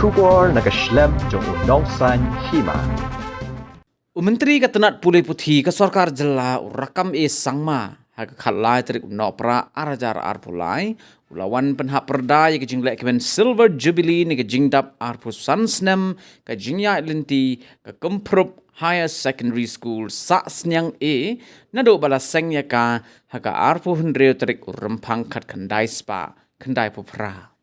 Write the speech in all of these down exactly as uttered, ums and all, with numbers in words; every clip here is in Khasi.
Khubor na ka shlem jong u nongsan hima. U Myntri ka tnat pule puthi ka sorkar jylla u Rakkam A Sangma ha ka khatlai tarik u Nohprah ar hajar arphew lai u la wan pynhap pyrda ïa ka jingleh kmen Silver Jubilee ne ka jingdap arphew san snem ka jingïaid lynti ka Kymprup Higher Secondary School Sahsniang A naduh ba la seng ïa ka ha ka arphew hynriew tarik u Rymphang khatkhyndai spah khyndaiphew phra.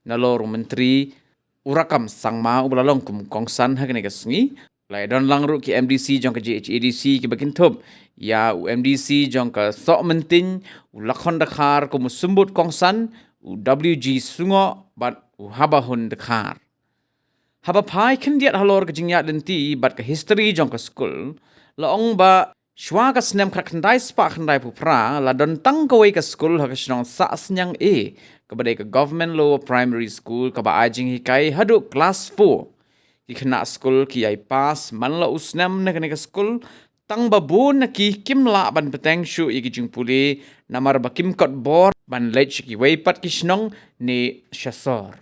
Nalor u Myntri u Rakkam Sangma uba la long kum kongsan ha kane ka sngi, la ïadon lang ruh ki M D C jong ka J H A D C kiba kynthup ïa u M D C jong ka Sohmynting u Lakhon Dkhar kum u symbud kongsan, u W G Sungoh bad u Habahun Dkhar. Haba phai khyndiat halor ka jingïaid lynti bad ka history jong ka skul, la ong ba shuwa ka snem khatkhyndai spah khyndaiphew phra la don tang kawei ka skul ha ka shnong Sahsniang A, kaba dei ka Government Lower Primary School kaba ai jinghikai haduh klas four. Ki khynnah skul ki ïai pass man la u snem na kane ka skul, tang ba bun na ki kim lah ban bteng shuh ïa ki jingpule namar ba kim kot bor ban leit sha kiwei pat ki shnong ne sha sor.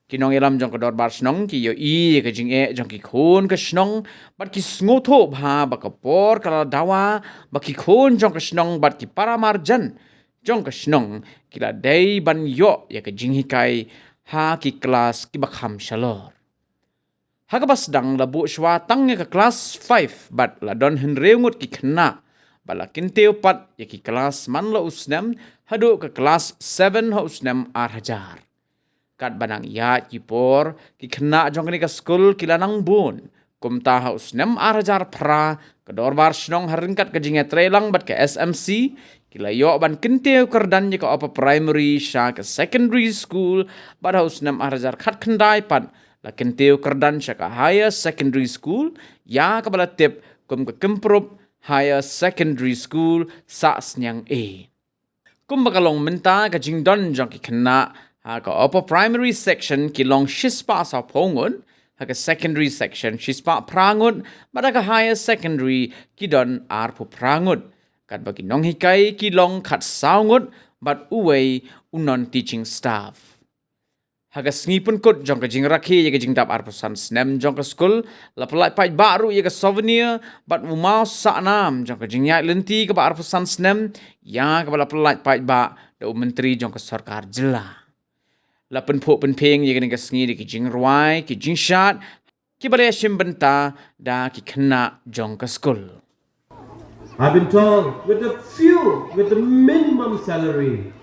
Ki nongïalam jong ka dorbar shnong ki ïohi ïa ka jingeh jong ki khun ka shnong bad ki sngewthuh bha ba ka por ka la dawa ba ki khun jong ka shnong bad ki para marjan jong ka shnong ki la dei ban ïoh ïa ka jinghikai ha ki klas kiba kham shalor. Ha kaba sdang la buh shuwa tang ïa ka klas five bad la don hynriew ngut ki khynnah bad la kyntiew pat ïa ki klas man la u snem haduh ka klas seven ha u snem ar hajar. Katba nang ïaid ki por, ki khynnah jong kane ka skul ki la nang bun. Kumta ha u snem ar hajar phra, ka dorbar shnong ha ryngkat ka jingïatreilang bad ka S M C ki la ïoh ban kyntiew kyrdan ïa ka upper primary sha ka secondary school, bad ha u snem ar hajar khatkhyndai pat la kyntiew kyrdan sha ka higher secondary school ïa kaba la tip kum ka Kymprup Higher Secondary School Sahsniang A. Kumba ka long mynta, ka jingdon jong ki khynnah ha ka upper primary section ki long shispah sawphew ngut, ha ka secondary section shispah phra ngut, bad ha ka higher secondary ki don arphew phra ngut. Katba ki nonghikai ki long khatsaw ngut bad uwei u non teaching staff. Ha ka sngi pynkut jong ka jingrakhe ïa ka jingdap arphew san snem jong ka skul, la pyllait paidbah ruh ïa ka souvenir bad u maw sahnam jong ka jingïaid lynti kaba arphew san snem, ïa kaba la pyllait paidbah da u Myntri jong ka sorkar jylla. La pynphuh pynphieng ïa kane ka sngi da ki jingrwai, ki jingshad, kiba la shim bynta da ki khynnah jong ka skul. I've been told, with a few, with the minimum salary,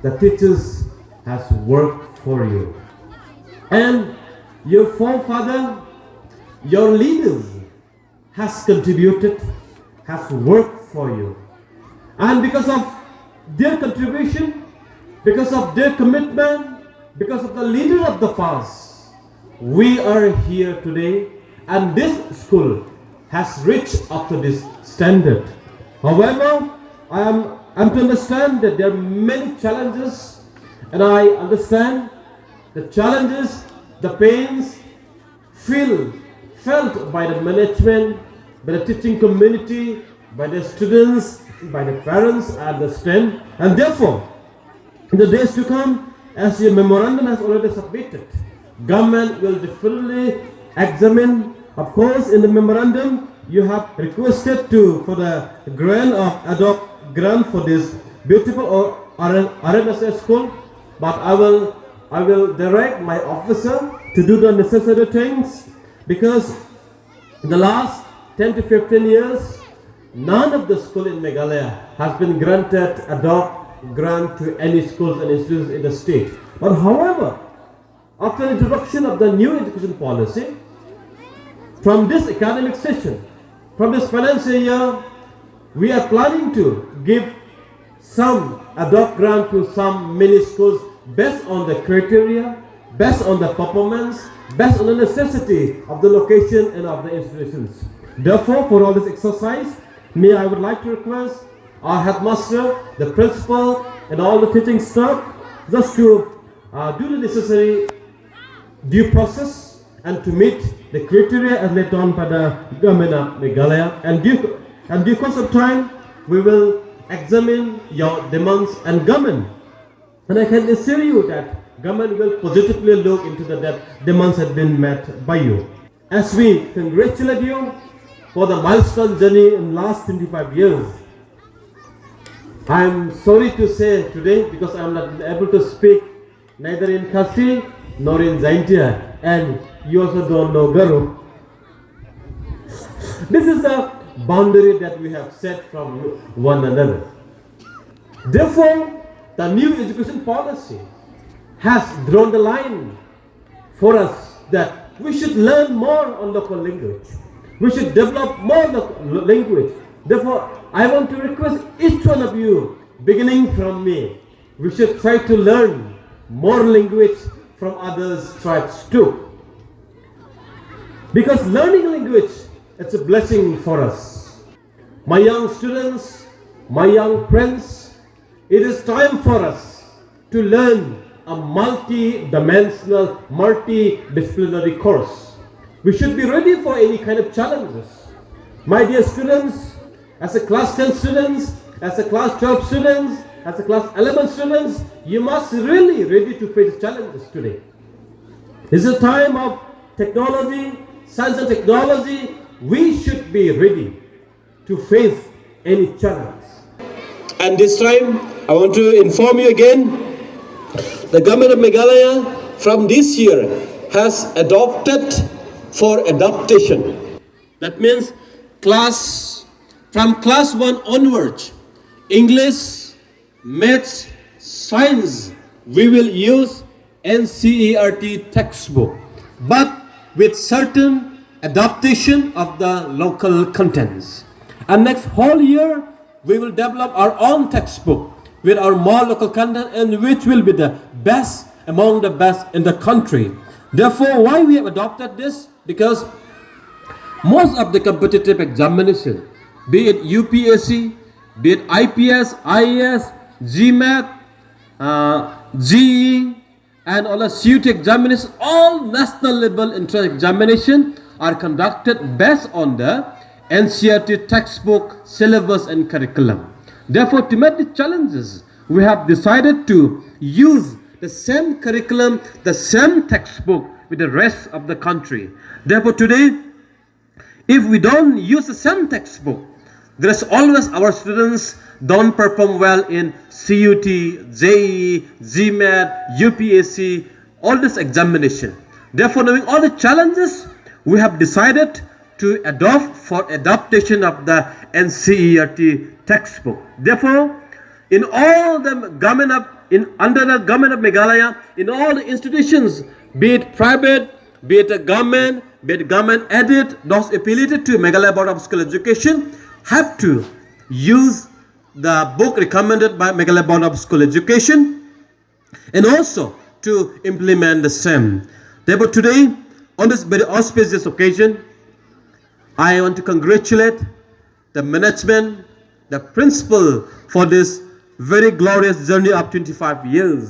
the teachers has worked for you. And your forefather, your leaders has contributed, has worked for you. And because of their contribution, because of their commitment, because of the leader of the past, we are here today, and this school has reached up to this standard. However, I am, am to understand that there are many challenges, and I understand the challenges, the pains, feel felt by the management, by the teaching community, by the students, by the parents, I understand. And therefore, in the days to come, as your memorandum has already submitted, government will definitely examine. Of course, in the memorandum, you have requested to for the grant of ad hoc grant for this beautiful or R M S S school, but I will I will direct my officer to do the necessary things, because in the last ten to fifteen years, none of the school in Meghalaya has been granted ad hoc grant to any schools and institutions in the state. But however, after the introduction of the new education policy, from this academic session, from this financial year, we are planning to give some ad hoc grant to some mini schools based on the criteria, based on the performance, based on the necessity of the location and of the institutions. Therefore, for all this exercise, may I would like to request our headmaster, the principal, and all the teaching staff just to uh, do the necessary due process and to meet the criteria as laid down by the government of Meghalaya. And due, and due course of time, we will examine your demands and government. And I can assure you that Government will positively look into the debt demands had been met by you. As we congratulate you for the milestone journey in last twenty-five years, I am sorry to say today, because I am not able to speak neither in Khasi nor in Jaintia, and you also don't know Garo. This is the boundary that we have set from one another. Therefore, the new education policy has drawn the line for us that we should learn more on local language. We should develop more the language. Therefore, I want to request each one of you, beginning from me, we should try to learn more language from others tribes too. Because learning language, it's a blessing for us. My young students, my young friends, it is time for us to learn a multi-dimensional, multidisciplinary course. We should be ready for any kind of challenges. My dear students, as a class ten students, as a class twelve students, as a class eleven students, you must really ready to face challenges today. This is a time of technology, science and technology. We should be ready to face any challenge. And this time, I want to inform you again, the government of Meghalaya from this year has adopted for adaptation. That means class, from class one onwards, English, maths, science, we will use N C E R T textbook, but with certain adaptation of the local contents. And next whole year, we will develop our own textbook with our more local content, and which will be the best among the best in the country. Therefore, why we have adopted this? Because most of the competitive examination, be it U P S C, be it I P S, I A S, GMAT, uh, G E, and all the C U T examinations, all national level entrance examination are conducted based on the N C E R T textbook, syllabus, and curriculum. Therefore, to meet the challenges, we have decided to use the same curriculum, the same textbook with the rest of the country. Therefore, today, if we don't use the same textbook, there is always our students don't perform well in C U T, J E E, GMAT, U P S C, all this examination. Therefore, knowing all the challenges, we have decided to adopt for adaptation of the N C E R T textbook. Therefore, in all the government of, in under the government of Meghalaya, in all the institutions, be it private, be it a government, be it government aided, those affiliated to Meghalaya Board of School Education, have to use the book recommended by Meghalaya Board of School Education and also to implement the same. Therefore, today, on this very auspicious occasion, I want to congratulate the management, the principal for this very glorious journey of twenty-five years.